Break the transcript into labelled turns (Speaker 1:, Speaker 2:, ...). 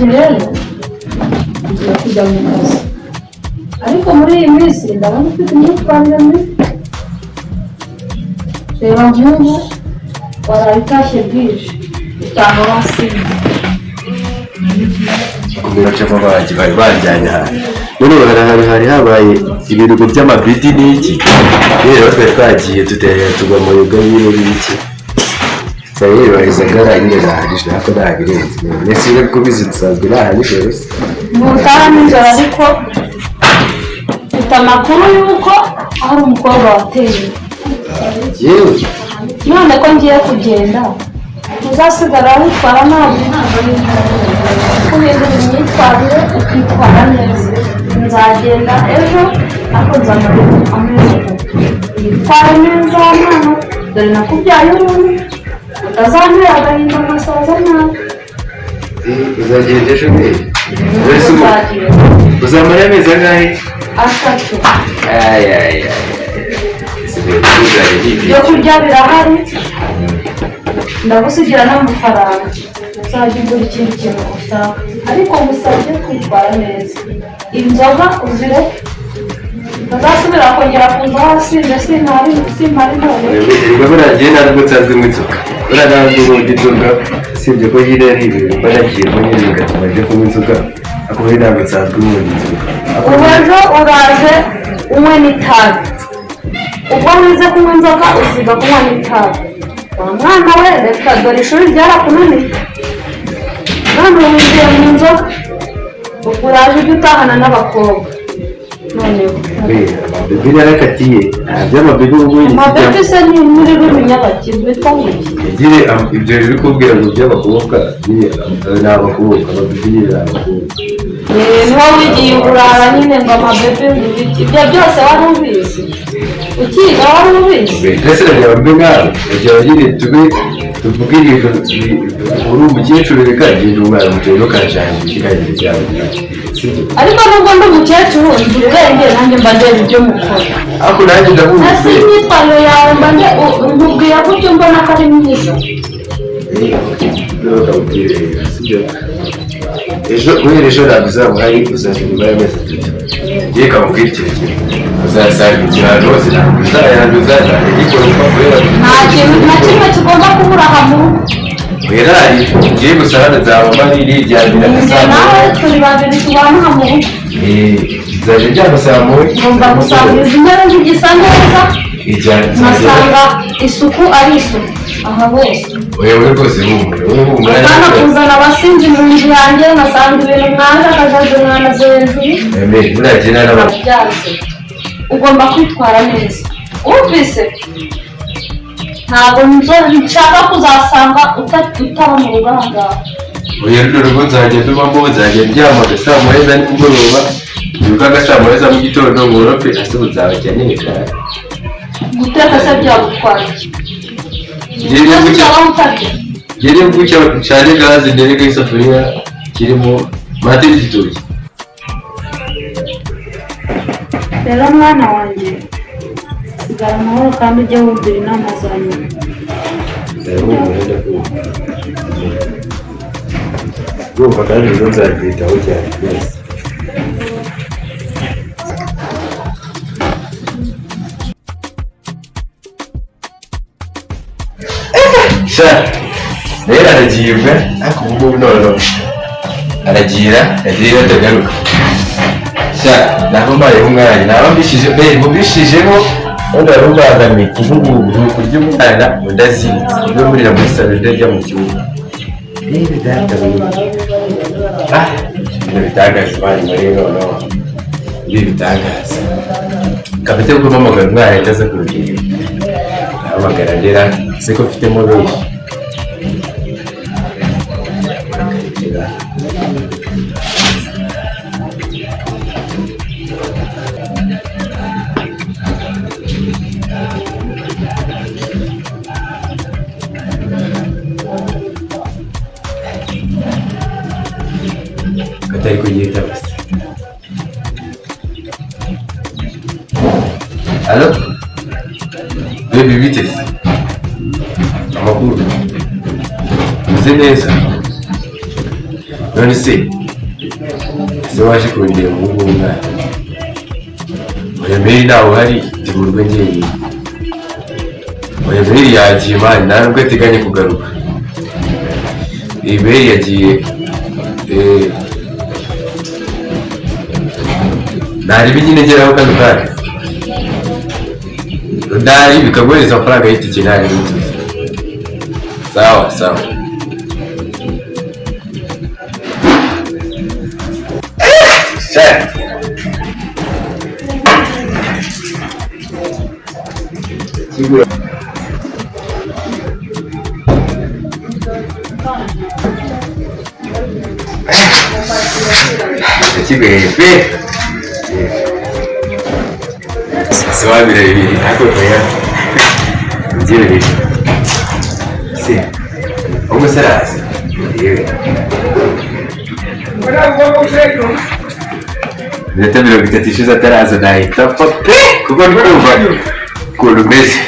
Speaker 1: Wanjye rero ngiye kujya mu kazi, ariko muri iyi minsi ndabona ufite imyitwarire mibi. Reba nk'ubu waraye utashye bwije, utaha wasinze.
Speaker 2: Kumira banjye bari banjyanye ahantu, none hari habaye ibirugo by'amabidi n'iki. Rero twari twagiye tutera tugwa mu yoga nyine n'iki. Rero bahizagara nyine nahagije, ariko ntabirenze mbese iyo kubizi nsanzwe nahagije rero.
Speaker 1: Ntutaha nijoro, ariko mfite amakuru y'uko hari umukobwa wateye.
Speaker 2: Yewe!
Speaker 1: None ko ngiye kugenda, uzasigara witwara nabi, guhindura imyitwarire ukitwara neza. Nzagenda ejo, ariko nzamara amezi 3. Witware neza mwana, dore nakubyaye ubundi utazantera agahinda nkasaza nabi.
Speaker 2: Uzagenda ejo mbere? Mbese ubu
Speaker 1: Nzagenda.
Speaker 2: Uzamara amezi angahe?
Speaker 1: 3.
Speaker 2: Ay ay ay,
Speaker 1: Ibyo kurya birahari, ndagusigira n'amafaranga uzajya ugura ikindi kintu ushaka, ariko ngusabye kwitwara neza. Inzoga uzireke, utazasubira kongera kuza wasinze. Simpari, simpari none.
Speaker 2: Erega buriya njyewe ntabwo nsanzwe nywa inzoga. Buriya ntabwo nkunda inzoga, usibye ko nyine ari ibintu mba nagiyemo nyine bigatuma njya kunywa inzoga, ariko buriya ntabwo nsanzwe nkunda inzoga.
Speaker 1: Ubu ejo uraje unywe n'itabi. Ubwo wize kunywa inzoga, usiga kunywa n'itabi. Wa mwana we, reka, dore ishuri ryarakunaniye, none ubu winjiye mu nzoga. Ubwo uraje ujye utahana n'abakobwa noneho.
Speaker 2: Amabebi narakatiye, nta by'amabebi ubu.
Speaker 1: Amabebi se ni muri rurimi witwa ngo iki?
Speaker 2: Nyine ibyo biri kubwira ngo by'abakobwa nyine ni abakobwa, amabebi nyine ni abakobwa.
Speaker 1: Niho wigiye uburara nyine, ngo amabebi, ngo ibiki. Ibyo byose wari ubizi ukiga? Wari ubizi?
Speaker 2: Mbese nagira mbe nkawe, nagira nyine tube tuvuge ibintu uri umukecuru, reka genda umwana muto ntukanjange ikiganiro cyawe, sibyo?
Speaker 1: Ariko nubwo ndi umukecuru, nzi ubwenge, nanjye mba ndeba ibyo mukora.
Speaker 2: Ariko nanjye ndabuze.
Speaker 1: Ese imyitwarire yawe mba nkubwira gutyo mbona ko ari myiza?
Speaker 2: Ejo, guhera ejo ntabwo uzaba uhari, uzaza nyuma y'amezi 3. Ngiye kamubwira ikintu kimwe: uzasanga inzu ahantu hose ntabwo uzayanduza, ntabwo igikoropa kubera
Speaker 1: Nta kintu na kimwe kigomba kubura aha mu rugo.
Speaker 2: Werari ngiye gusa hano nzaba mpari niryamira.
Speaker 1: Njye nawe turi babiri tubana aha mu rugo.
Speaker 2: Nzajya ndyama saa moya.
Speaker 1: Ngomba gusanga izi ntebe zigisa neza, nkasanga isuku ari isuku aha hose.
Speaker 2: Oya, wowe rwose humura, wowe humura.
Speaker 1: Apana kuzana abasinzi mu nzu yanjye, nkasanga ibintu mwanjagajaje mwanaze hejuru.
Speaker 2: Buriya jye n'abana
Speaker 1: Byanze, ugomba kwitwara neza, wumvise? Ntabwo nshaka kuzasanga utaba mu rugo aha ngaha.
Speaker 2: Oya, runo rugo nzajya ndubamo, nzajya ndyama saa moya za nimugoroba, mbyuka nka saa moya za mu gitondo ngorope. Ese ubu nzabajya neka?
Speaker 1: Guteka se byagutwara iki?
Speaker 2: Ngende
Speaker 1: Ese
Speaker 2: gutya.
Speaker 1: uzabaho utarya?
Speaker 2: Ngende gutya ncane gaze, ntereke isafuriya kirimo mate n'igitoki.
Speaker 1: Rero mwana wanjye, sigara amahoro kandi ujye wumvira inama za nyuma.
Speaker 2: Ndabumva, ndakumva, ndumva, kandi rero nzabyitaho cyane rwose. Sha rero aragiye ubwo, ariko ubu ngubu noneho aragira yagiye atagaruka. Sha ntabwo mbayeho umwanya naba mbishije mbere mubishijeho, ubundi wari ubangamiye. Ubu ngubu ni ukurya umwana undi aziritse, ujye murira muri salo, undi ajya mu cyumba. Rero data we, ah, ibintu bitangaza Imana muri noneho ibi bitangaza kapite kuko mpamagara umwana ahita aza kurugendo. Ndahamagara ndera se ko mfitemo benshi. Katari kuryitaba se? Allo baby, bite se? Amakuru? Umeze neza? None se se waje kundeba ubu ngubu mwana? Oya, Mary ntawe uhari, ndi mu rugo njyenyine. Oya, Mary yagiye man, nta nubwo ateganya kugaruka. Iyi Mary yagiye, ntarebe nyine ngeraho kano kanya. Ndari bikaguhereza amafaranga y'itike, ntarebe ntuzi. Sawa sawa. Sha. Kigura. Kiguheye pe. Siwabira bibiri ariko oya. Byibiri. Si. Ubwo se araza. Yewe. Iminota 30 ishize ataraza nahita apfa pe, kuko ndi kumva ukuntu meze.